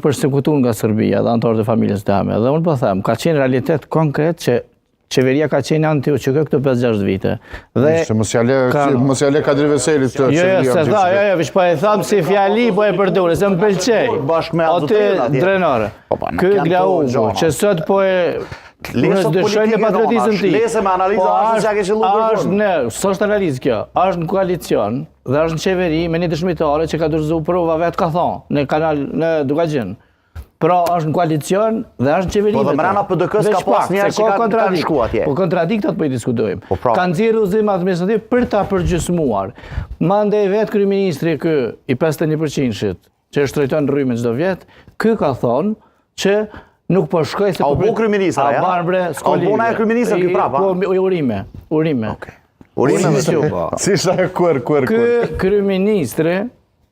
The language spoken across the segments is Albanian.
persekutu nga Serbia dhe anëtarët e familjes teme. Dhe unë po them, ka qenë realitet konkret që qeveria ka qenë anti-UÇK këto 5-6 vite. Dhe Se mos ja le mos ja le Kadri Veselit të jo, jo, se tha, jo, jo, veç po e tham si fjali po e përdorë, se më pëlqej. Bashkë me atë atje. Drenore. Po, po, Ky Glauku, që sot po e Unë s'dyshoj në patriotizëm të tij. Lese me analiza po, ashtu që ke qëllu kërkun. Është në, s'është analizë kjo, është në koalicion dhe është në qeveri me një dëshmitare që ka dorëzu prova vetë ka thonë në kanal në Dukagjin. Pra është në koalicion dhe është në qeveri. Po dhe mrena PDK-s ka pas njerëz që kanë kanë shku atje. Po kontradiktat po i diskutojmë. Po pra. Ka nxjerrë udhëzim administrativ për ta përgjysmuar. Mandej vetë kryeministri ky i 51%-shit që e shtrejton rrymën çdo vjet, ky ka thonë që nuk po shkoj se po A u bo kryeministër, ja? A bre, s'ka A u bo kryeministër ky prapa? Po urime, urime. Okej. Urime me po. Si ishte ajo kuer kuer kuer. Ky kryeministri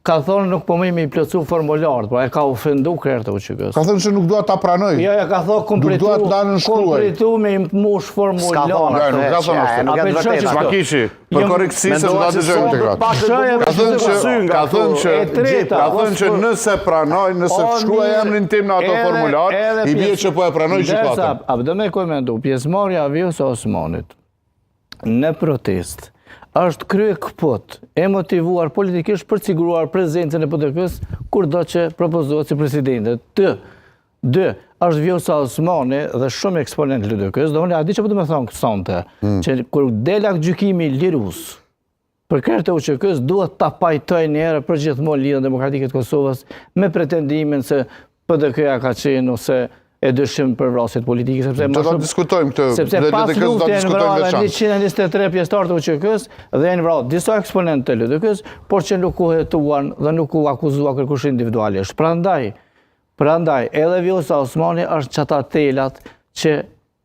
ka thonë nuk po muj me i plotësu formularët, po e ka ofendu krerët e UÇK-së. Ka thënë që nuk dua ta pranoj. Jo, jo, ka thonë kum pritu, nuk dua ta nënshkruaj. Kum pritu me i mush formularët. S'ka thonë, jo, nuk ka thonë ashtu. Nuk e vërtetë. Smakishi, për jo, korrektësi se do ta dëgjojmë të kratë. Ka thënë që ka thënë që ka thënë që nëse pranoj, nëse shkruaj emrin tim në ato formular, i bie që po e pranoj gjykatën. A do me komentu pjesëmarrja e Vjosa Osmanit në protestë është kryekëput e motivuar politikisht për të siguruar prezencën e PDK-së kurdo që propozohet si presidente. Të, dy, është Vjosa Osmani dhe shumë eksponentë të LDK-së, dhe unë a di që po du me thonë këtë sonte, mm. që kur del aktgjykimi lirues, Për krerët e UÇK-së duhet ta pajtojë një herë për gjithmonë Lidhjen Demokratike të Kosovës me pretendimin se PDK-ja ka qenë ose e dyshim për vrasjet politike, sepse më shumë... diskutojmë këtë, sepse pas lufte janë vrarë 123 pjesëtarë të UÇK-së dhe janë vrarë disa eksponentë të LDK-së, por që nuk u hetuan dhe nuk u akuzua kërkush individualisht. Prandaj, prandaj, edhe Vjosa Osmani është qata telat që